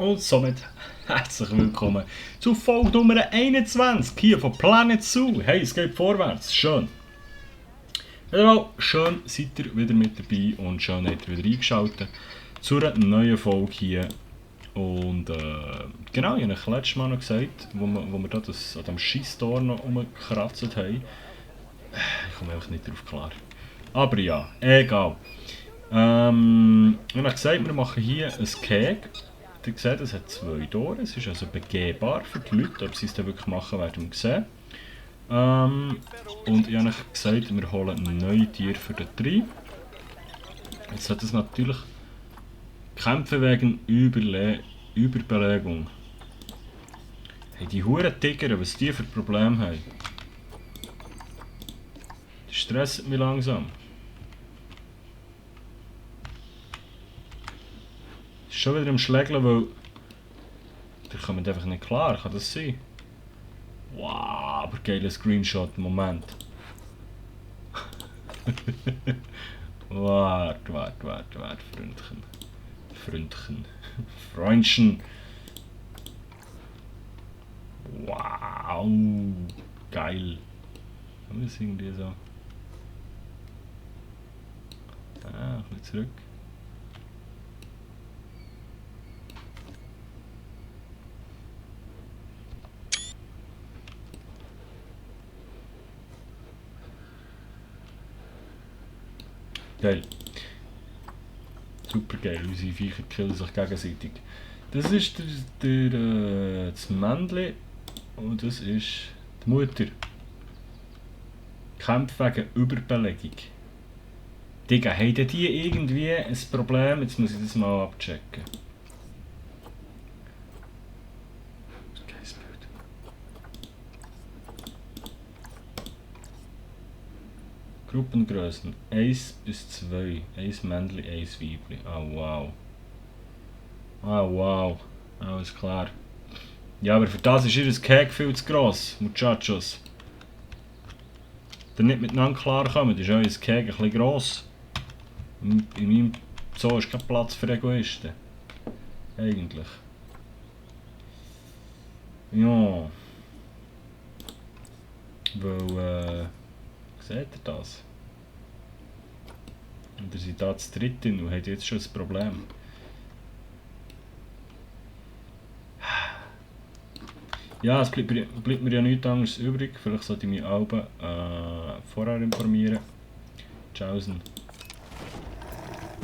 Und somit herzlich willkommen zu Folge Nummer 21 hier von Planet Zoo. Hey, es geht vorwärts, schön. Hallo, schön seid ihr wieder mit dabei und schön habt ihr wieder eingeschaltet zu einer neuen Folge hier. Und genau, ich habe euch letztes Mal noch gesagt, wo wir da das, an dem Scheisstor noch rumgekratzt haben. Ich komme einfach nicht darauf klar. Aber ja, egal. Ich habe gesagt, wir machen hier ein Cake. Ihr seht, es hat 2 Tore. Es ist also begehbar für die Leute. Ob sie es dann wirklich machen, werden wir sehen. Und ich habe euch gesagt, wir holen neue Tiere für den Tri. Jetzt hat es natürlich kämpfen wegen Überbelegung. Hey, die huren Tiger, was die für Probleme haben. Das stresst mich langsam. Ist schon wieder am Schlägeln, weil die kommen einfach nicht klar, kann das sein? Wow, aber geiler Screenshot, Moment. Warte, Freundchen. Freundchen. Wow, geil. Haben wir das irgendwie so? Ah, ein bisschen zurück. Geil. Super geil, unsere Viecher killen sich gegenseitig. Das ist das Männchen und das ist die Mutter. Kämpft wegen Überbelegung. Digga, haben die irgendwie ein Problem? Jetzt muss ich das mal abchecken. Geiles Bild. Gruppengrößen 1 bis 2. 1 Männchen, 1 Weibli. Oh wow. Oh wow. Alles klar. Ja, aber für das ist ihr Cake viel zu gross, Muchachos. Wenn ihr nicht miteinander klarkommt, ist euer Cake ein bisschen gross. In meinem Zoo ist kein Platz für Egoisten. Eigentlich. Ja. Weil, seht ihr das? Und ihr seid da zu dritt und habt jetzt schon ein Problem. Ja, es bleibt mir ja nichts anderes übrig. Vielleicht sollte ich mich Alben vorher informieren. Tschaußen.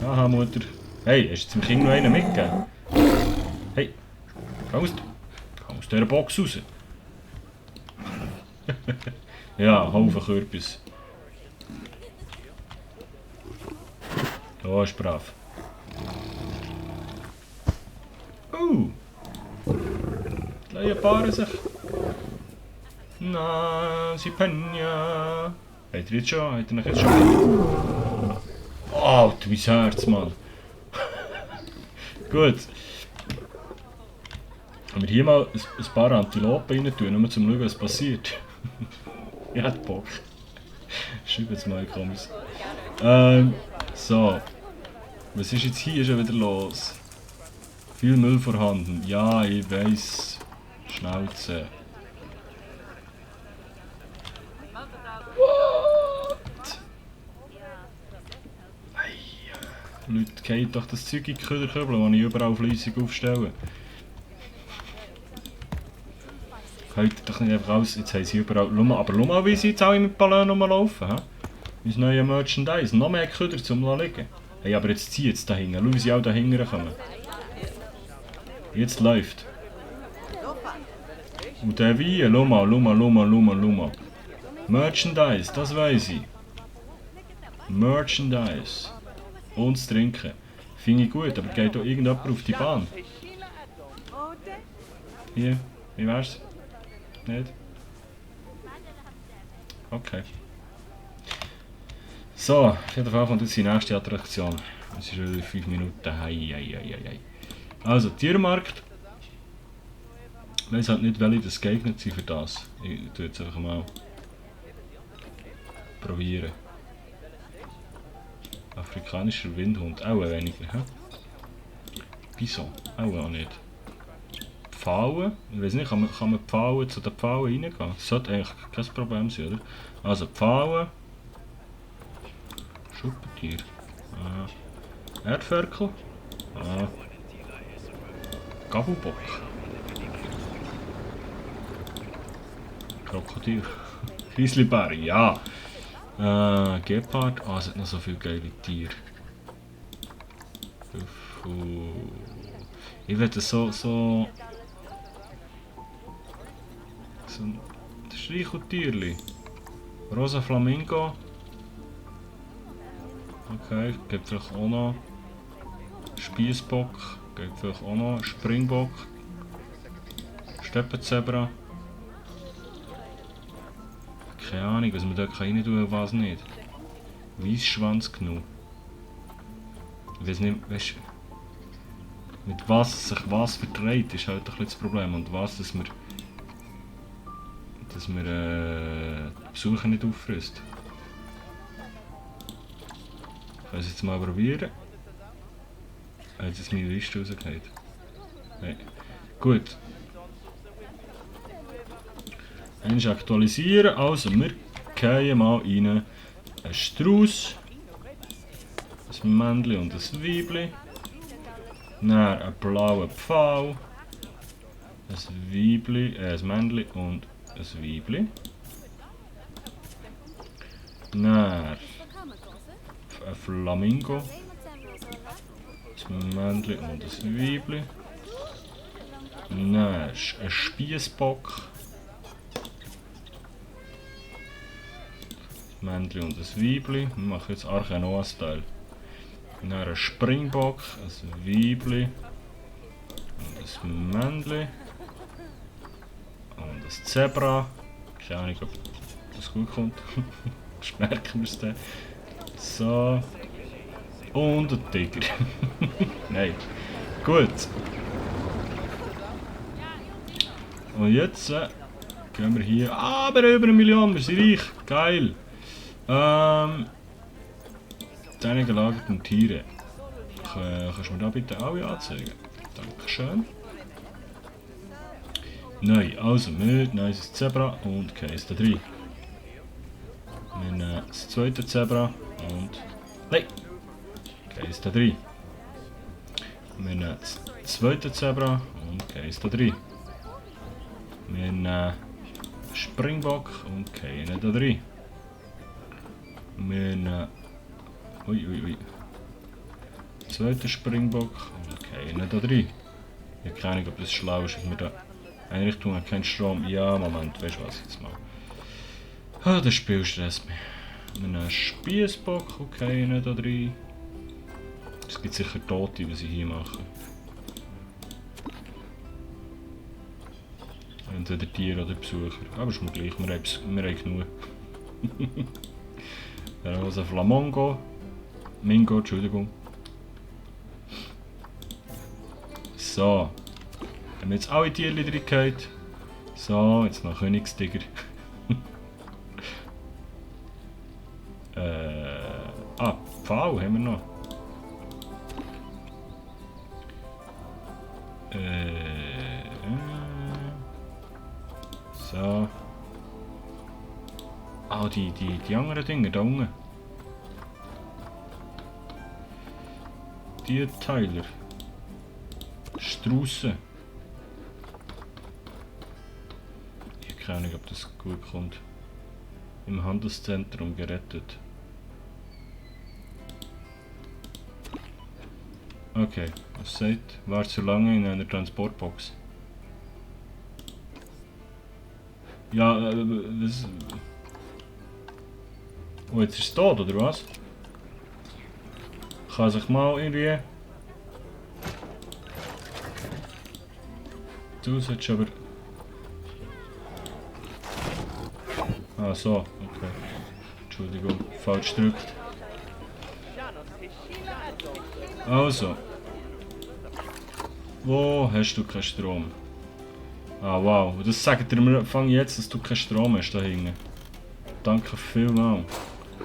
Aha, Mutter. Hey, hast du zum Kind noch einen mitgegeben? Hey, komm aus dieser Box raus. Ja, Haufen Kürbis. Oh, ist brav. Die Leute paaren sich. Na, sie pennen ja. Habt ihr euch jetzt schon? Oh, mein Herz, Mann. Gut. Wenn wir hier mal ein paar Antilopen rein tun, nur um zu schauen, was passiert. Ich hätte Bock. Schreib jetzt mal Kommis. So. Was ist jetzt hier schon wieder los? Viel Müll vorhanden. Ja, ich weiss. Schnauze. What? Leute, geht doch das Zeug in die Köderkübel, das ich überall fleissig aufstelle. Könnt ihr doch nicht einfach alles. Jetzt haben sie überall. Aber schau mal, wie sie jetzt alle mit Ballonen rumlaufen. Mein neues Merchandise. Noch mehr Köder zum liegen. Hey, aber jetzt zieh jetzt dahin. Schau, wie sie auch dahinter kommen. Jetzt läuft. Und der Wein, schau mal. Merchandise, das weiss ich. Merchandise. Und das Trinken. Finde ich gut, aber geht da irgendjemand auf die Bahn? Hier, wie wär's? Nicht? Okay. So, auf jeden Fall kommt jetzt die nächste Attraktion. Es ist schon 5 Minuten. Hei. Also, Tiermarkt. Ich weiss halt nicht, welche das geeignet sind für das. Ich tue jetzt einfach mal probieren. Afrikanischer Windhund, auch weniger, hä? Bison, auch nicht. Pfahlen. Ich weiß nicht, kann man Pfahlen zu den Pfahlen reingehen? Das sollte eigentlich kein Problem sein, oder? Also Pfahlen. Schuppentier. Erdferkel. Gabelbock. Krokodil. Grizzlybär, ja. Gepard. Es hat noch so viele geile Tiere. Ich werde so ein Streicheltierli. Rosa Flamingo. Okay, gibt vielleicht auch noch Spiessbock, gibt vielleicht auch noch Springbock, Steppenzebra. Keine Ahnung, was man da rein tun und was nicht. Weissschwanz genug. Ich weiß nicht, weißt, mit was sich was verträgt, ist halt ein bisschen das Problem. Und was, dass wir die Besucher nicht auffrisst. Ich kann es jetzt mal probieren. Hat jetzt meine Liste rausgehört? Nein. Gut. Einmal aktualisieren. Also, wir gehen mal rein. Ein Strauß, ein Männchen und ein Weibli. Dann ein blauer Pfau. Ein Weibli, ein Männchen und ein Weibli. Dann ein Flamingo. Ein Männchen und ein Weibli. Dann ein Spiessbock. Ein Männchen und ein Weibli. Wir machen jetzt Arche Noah-Style. Dann ein Springbock, ein Weibli. Und ein Männchen. Und ein Zebra. Keine Ahnung, ob das gut kommt. Merken wir es dann. So. Und ein Tiger. Nein. Gut. Und jetzt gehen wir hier. Aber über 1 Million, wir sind reich. Geil. Deine gelagerten Tiere. Kannst du mir da bitte alle anzeigen? Dankeschön. Neu, also mit neues Zebra und Case 3. Wir nehmen das zweite Zebra und. Nein! Case 3. Wir nehmen das zweite Zebra und Case 3. Wir nehmen Springbock und Case 3. Wir nehmen. Ui. Zweiter Springbock und Case 3. Ich habe keine Ahnung, ob das schlau ist, dass wir da. Einrichtung hat keinen Strom. Ja, Moment, weißt du was jetzt mal. Das Spiel stresst mich. Wir nehmen Spiessbock, okay, nicht da drin. Es gibt sicher Tote, die sie hier machen. Entweder Tiere oder Besucher. Aber ist mir gleich, wir haben genug. Der Rosa Flamingo. Mingo, Entschuldigung. So. Haben wir jetzt alle Tierchen drin gehabt. So, jetzt noch Königstiger. Pfau haben wir noch. So. Die anderen Dinge da unten. Die Teiler. Straussen. Ich habe keine Ahnung, ob das gut kommt. Im Handelszentrum gerettet. Okay, was sagt? War zu lange in einer Transportbox. Ja, das. Oh, jetzt ist es tot, oder was? Kann sich mal irgendwie. Du solltest aber. Ah, so, okay. Entschuldigung, falsch gedrückt. Also. Wo hast du keinen Strom? Ah, wow. Das sagt dir am Anfang jetzt, dass du keinen Strom hast da hinten. Danke vielmals.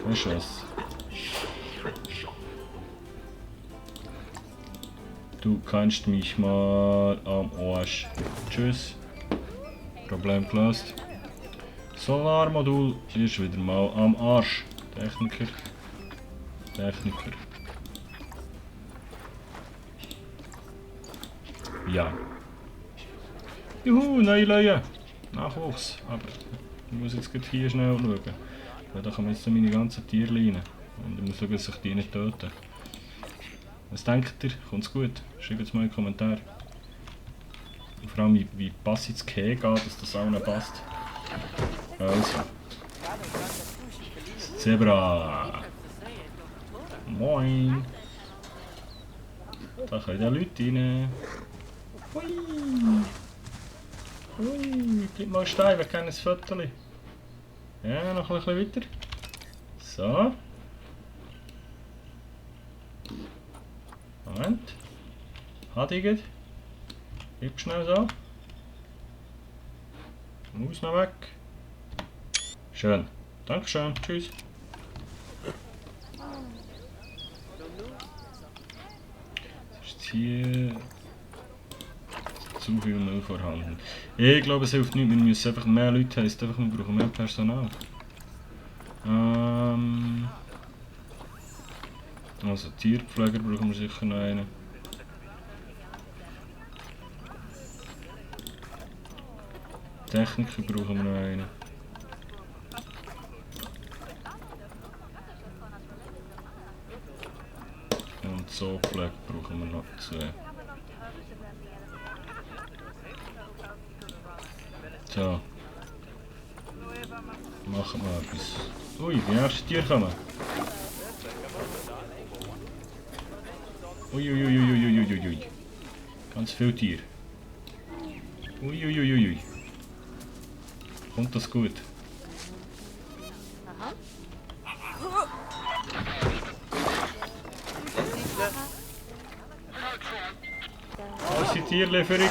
Weißt du was? Du kannst mich mal am Arsch. Tschüss. Problem gelöst. Solarmodul ist wieder mal am Arsch. Techniker. Techniker. Ja. Juhu, neue Leute. Nachwuchs. Aber ich muss jetzt gerade hier schnell schauen. Weil da kommen jetzt so meine ganzen Tiere rein. Und ich muss schauen, dass sich die nicht töten. Was denkt ihr? Kommt's gut? Schreibt es mal in die Kommentare. Und vor allem, wie passt jetzt Keh geht, dass das allen passt. Also. Zebra. Moin. Da können ja Leute rein. Hui. Hui. Bleib mal stehen, wir kennen ein Foto. Ja, noch ein bisschen weiter. So. Moment. Hadigt. Bleib schnell so. Maus noch weg. Schön. Dankeschön. Tschüss. Das ist hier zu viel Müll vorhanden. Ich glaube, es hilft nicht. Wir müssen einfach mehr Leute haben. Es einfach, wir brauchen mehr Personal. Also Tierpfleger brauchen wir sicher noch einen. Techniker brauchen wir noch einen. Und Zoopflege brauchen wir noch 2. So. Machen wir etwas. Ui, die ersten Tiere kommen. Uiuiuiuiuiuiui. Ganz viele Tiere. Uiuiuiui. Kommt das gut? Was ist die Tierlieferung?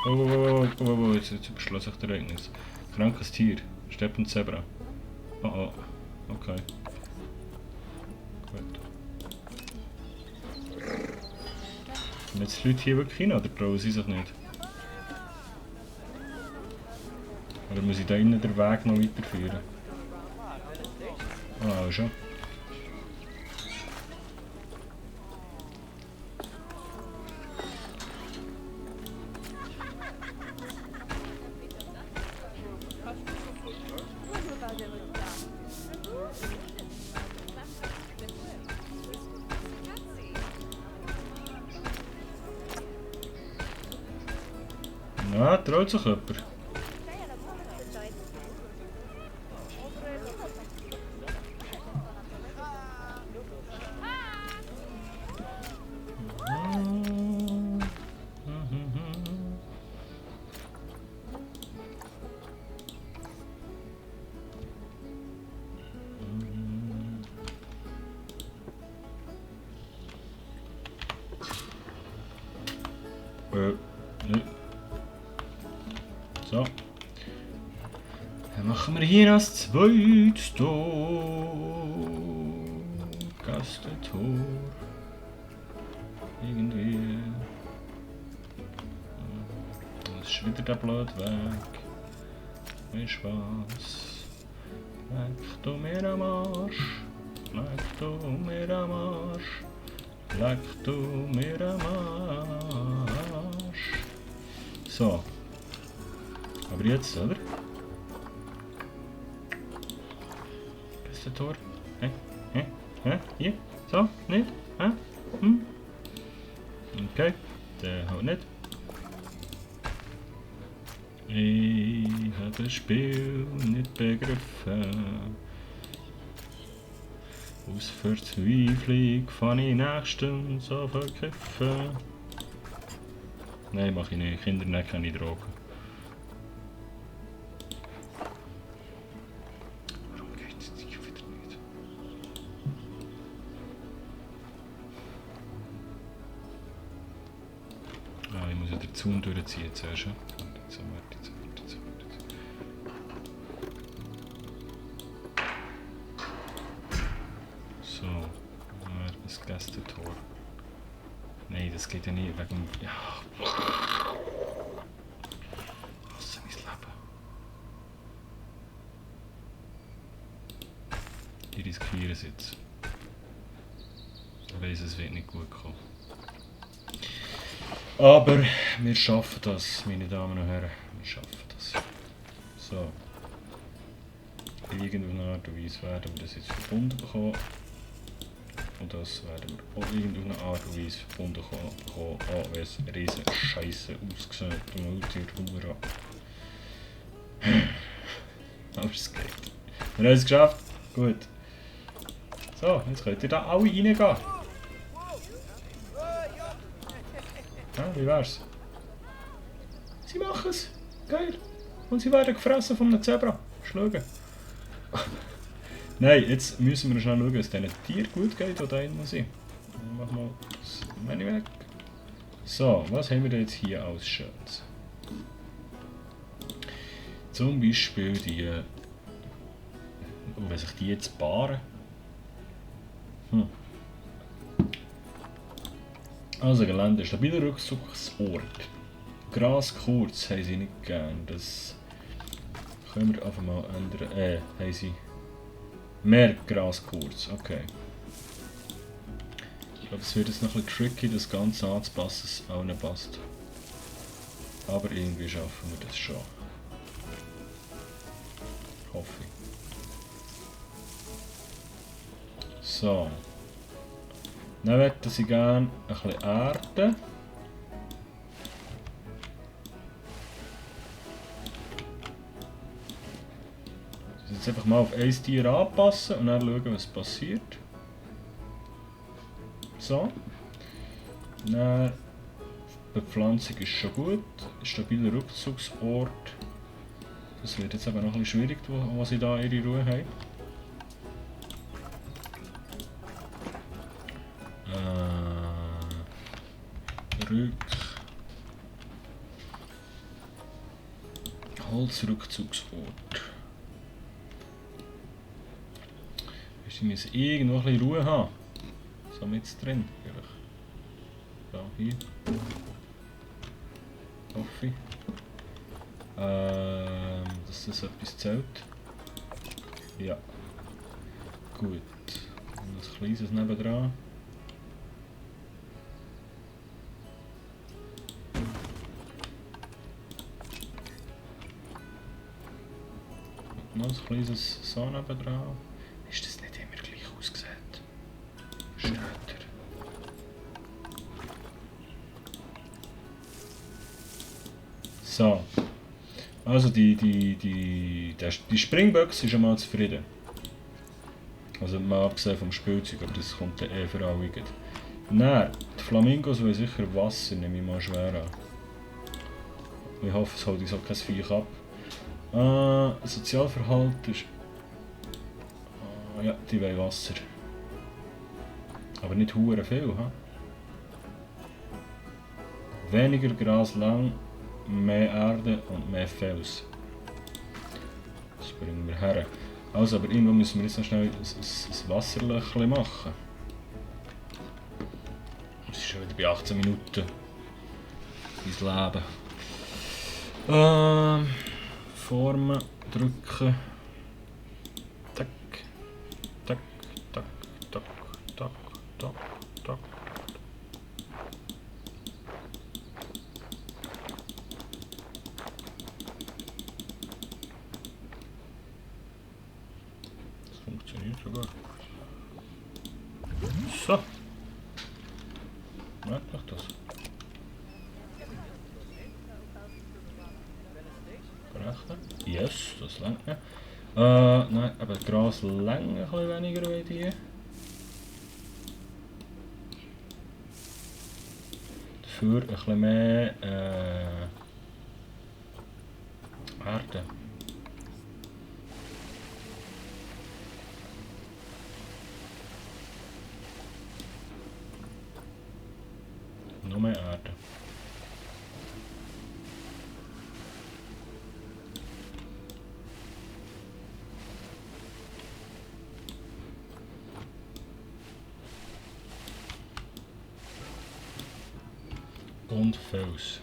Oh, jetzt überschloss ich das Ereignis. Krankes Tier. Steppen Zebra. Oh, okay. Gut. Kommen jetzt die Leute hier wirklich hin, oder trauen sie sich nicht? Oder muss ich da innen den Weg noch weiterführen? Ah, schon. Ja, traut sich jemand. Ne. So. Dann machen wir hier als zweites Tor. Gastentor. Irgendwie. Das ist wieder der blöde Weg. Weißt du was? Leck du mir am Arsch. Leck du mir am Arsch. Leck du mir am Arsch. So. Aber jetzt, oder? Das ist der Tor. Hier? So? Nicht? Okay. Der haut nicht. Ich habe das Spiel nicht begriffen. Aus Verzweiflung fange ich nächstens an verkiffen. Nein, mache ich nicht. Kinder nehmen keine Drogen. Warum geht es dir wieder nicht? Ah, ich muss ja den Zaun durchziehen zuerst. So, Das Gästetor. Nein, das geht ja nicht wegen... Ja. Was ist mein Leben? Ich riskiere es jetzt. Ich weiss, es wird nicht gut kommen. Aber wir schaffen das, meine Damen und Herren. Wir schaffen das. So. Irgendeine Art und Weise werden wir das jetzt verbunden bekommen. Und das werden wir auch irgendeine Art und Weise verbunden bekommen, auch wenn es riesen Scheiße aussieht. Und Multi-Ruhe. Aber es geht. Wir haben es geschafft. Gut. So, jetzt könnt ihr da alle reingehen. Ja, wie wär's? Sie machen es. Geil. Und sie werden gefressen von einem Zebra. Schauen. Nein, jetzt müssen wir schnell schauen, dass es diesen Tieren gut geht, die da drinnen sind. Mach mal das Menü weg. So, was haben wir denn jetzt hier als Schönes? Zum Beispiel die... wenn sich die jetzt paaren. Also Gelände, stabiler Rückzugsort. Gras kurz haben sie nicht gern. Das können wir einfach mal ändern. Haben sie mehr Gras kurz. Okay. Ich glaube, es wird jetzt noch ein bisschen tricky, das Ganze anzupassen, dass es auch nicht passt. Aber irgendwie schaffen wir das schon. Hoffe ich. So. Dann möchte ich gerne ein bisschen Erde. Jetzt einfach mal auf ein Tier anpassen und dann schauen, was passiert. So. Dann, die Bepflanzung ist schon gut. Stabiler Rückzugsort. Das wird jetzt aber noch ein bisschen schwierig, wo sie da ihre Ruhe haben. Holzrückzugsort. Sie müssen irgendwo ein bisschen Ruhe haben. So mit drin. Da, hier. Hoffe ich. Dass das etwas zählt. Ja. Gut. Und ein kleines nebendran. Noch ein kleines so nebendran. Ist das nicht immer gleich ausgesehen? Schneller. So. Also die Springböcke sind schon mal zufrieden. Also mal abgesehen vom Spielzeug, aber das kommt dann für alle. Nein, die Flamingos wollen sicher Wasser, nehme ich mal schwer an. Ich hoffe, es holt uns auch kein Viech ab. Sozialverhalten ist... ja, die wollen Wasser. Aber nicht hure viel, ha? Weniger Gras lang, mehr Erde und mehr Fels. Das bringen wir her. Also, aber irgendwo müssen wir jetzt noch schnell ein Wasserlöchchen machen. Es ist schon wieder bei 18 Minuten. Mein Leben. Formen, drücken. Tack, tack, tack, tack, tack, tack, tack. Das funktioniert sogar. So. Merkt euch das. Yes, das langt nicht. Nein, aber das Gras lang ein bisschen weniger wie die. Dafür ein bisschen mehr Erde. Noch mehr Erde. Und Fels.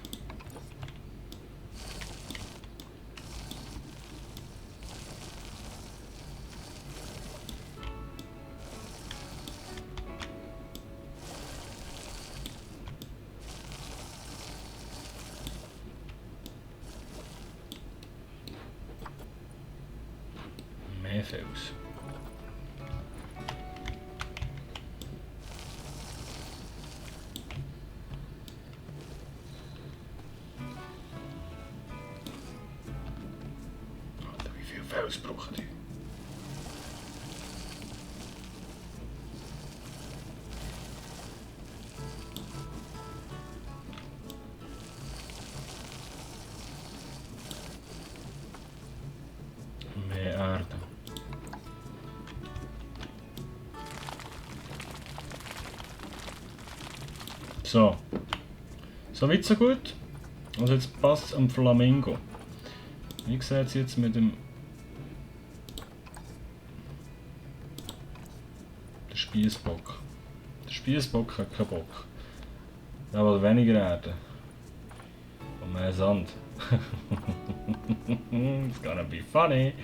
Mehr Fels. Fels brauchen die. Mehr Erde. So. So weit, so gut. Also jetzt passt es am Flamingo. Wie sieht es jetzt mit dem Spießbock? Der Spießbock hat keinen Bock. Er will weniger Erde. Und mehr Sand. It's gonna be funny.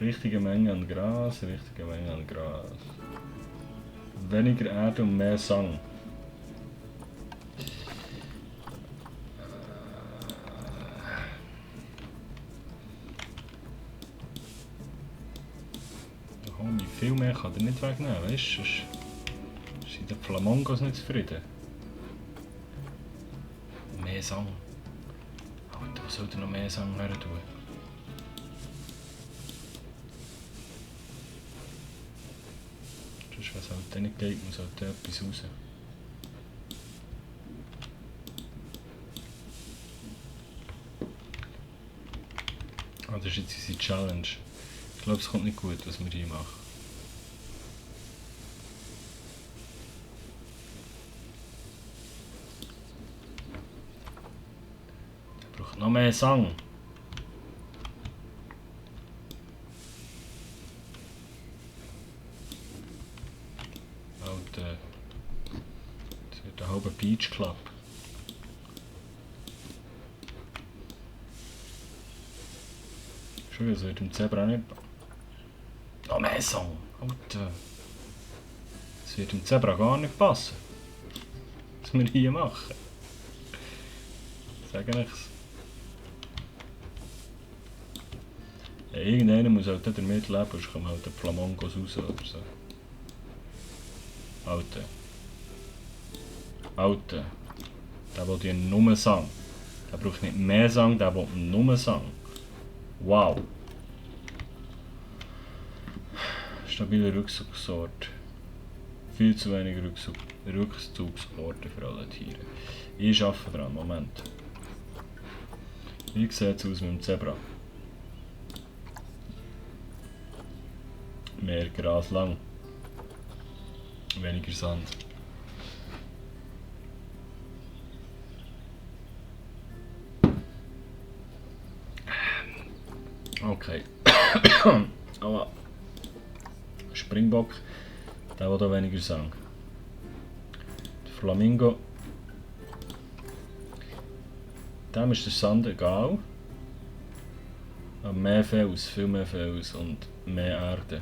Richtige Menge an Gras, richtige Menge an Gras. Weniger Erde und mehr Sand. Homie, viel mehr kann er nicht wegnehmen, weißt du? Sonst sind die Flamingos nicht zufrieden. Mehr Sang. Alter, was soll er noch mehr Sang her tun? Sonst, was halt nicht geht, muss halt etwas raus. Ah, das ist jetzt unsere Challenge. Ich glaube, es kommt nicht gut, was wir hier machen. Der braucht noch mehr Sang. Alter. Das wird ein halber Beach Club. Schön, das wird im Zebra nicht. Noch mehr Song! Alter! Das wird im Zebra gar nicht passen. Was wir hier machen. Sag ich's. Ja, irgendeiner muss halt damit leben, sonst kommen halt die Flamingos raus oder so. Alter. Alter. Der will ja nur Sang. Der braucht nicht mehr Sang, der will nur Sang. Wow. Stabile Rückzugsort. Viel zu wenig Rückzugsorte für alle Tiere. Ich arbeite dran, Moment. Wie sieht es aus mit dem Zebra? Mehr Gras lang. Weniger Sand. Okay. Aber Springbock, der will da weniger Sand. Der Flamingo, dem ist der Sand egal. Aber mehr Fels, viel mehr Fels und mehr Erde.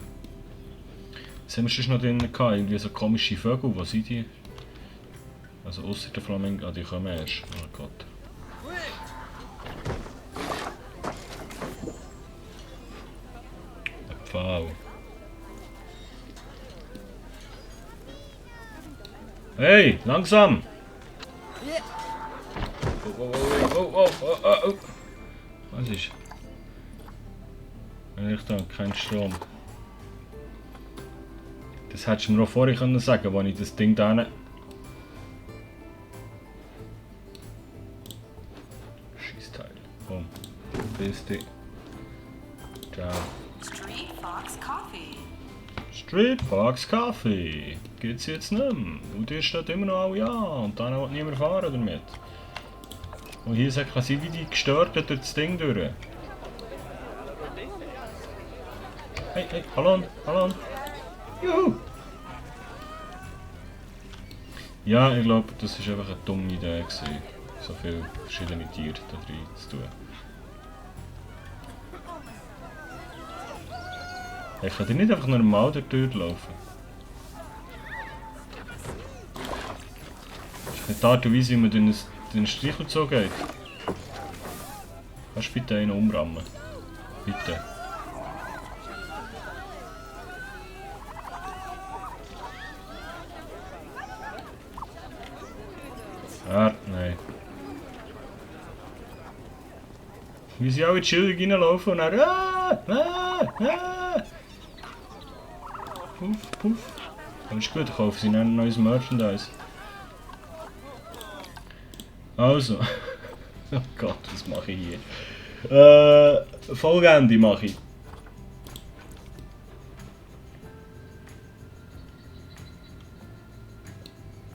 Was haben wir sonst noch drin gehabt? Irgendwie so komische Vögel, wo sind die? Also ausser der Flamingo, die kommen erst. Oh Gott. Ein Pfau. Hey, langsam! Oh. Was ist? Ich da, kein Strom. Das hättest du mir auch vorher sagen können, als ich das Ding da nicht. Scheißteil. Komm. Bis die. Ciao. Street Fox Coffee. Street Fox Coffee. Geht's jetzt nicht mehr. Und ihr steht immer noch alle an. Und dann will niemand fahren damit. Und hier sagt sie wie die gestört durch das Ding durch. Hey, hallo. Juhu! Ja, ich glaube, das war einfach eine dumme Idee gewesen, so viele verschiedene Tiere da drin zu tun. Ich kann dir nicht einfach normal durch die Tür laufen. Das ist nicht die Art und Weise, wie man durch den Streichelzoo geht. Kannst du bitte einen umrammen? Bitte. Ah, nein. Wie sie alle chillig reinlaufen und dann... Puff, puff. Aber ist gut, kaufen sie dann neues Merchandise. Also. Oh Gott, was mache ich hier? Folgende mache ich.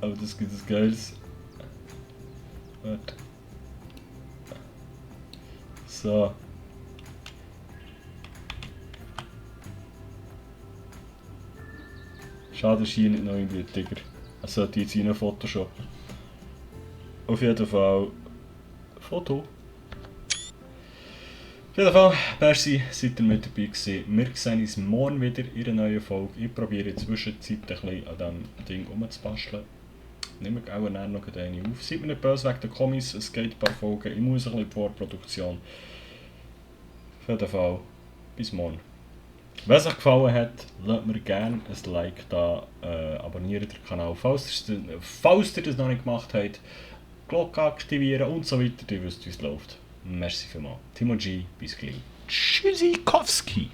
Aber das gibt es Geiles. Warte. So. Schade, ist hier nicht noch irgendwie ein Tiger. Es sollte jetzt rein photoshoppen. Auf jeden Fall. Foto. Auf jeden Fall, merci, seid ihr mit dabei gewesen. Wir sehen uns morgen wieder in einer neuen Folge. Ich probiere in der Zwischenzeit ein bisschen an diesem Ding rumzubasteln. Nehmt auch nachher noch eine auf. Seid mir nicht böse wegen der Kommis, es geht ein paar Folgen. Ich muss ein bisschen in die Vorproduktion. Auf jeden Fall, bis morgen. Wenn es euch gefallen hat, lasst mir gerne ein Like da, abonniert den Kanal, falls ihr das noch nicht gemacht habt. Glocke aktivieren und so weiter, ihr wisst, wie es läuft. Merci vielmals. Timo G, bis gleich. Tschüssikowski!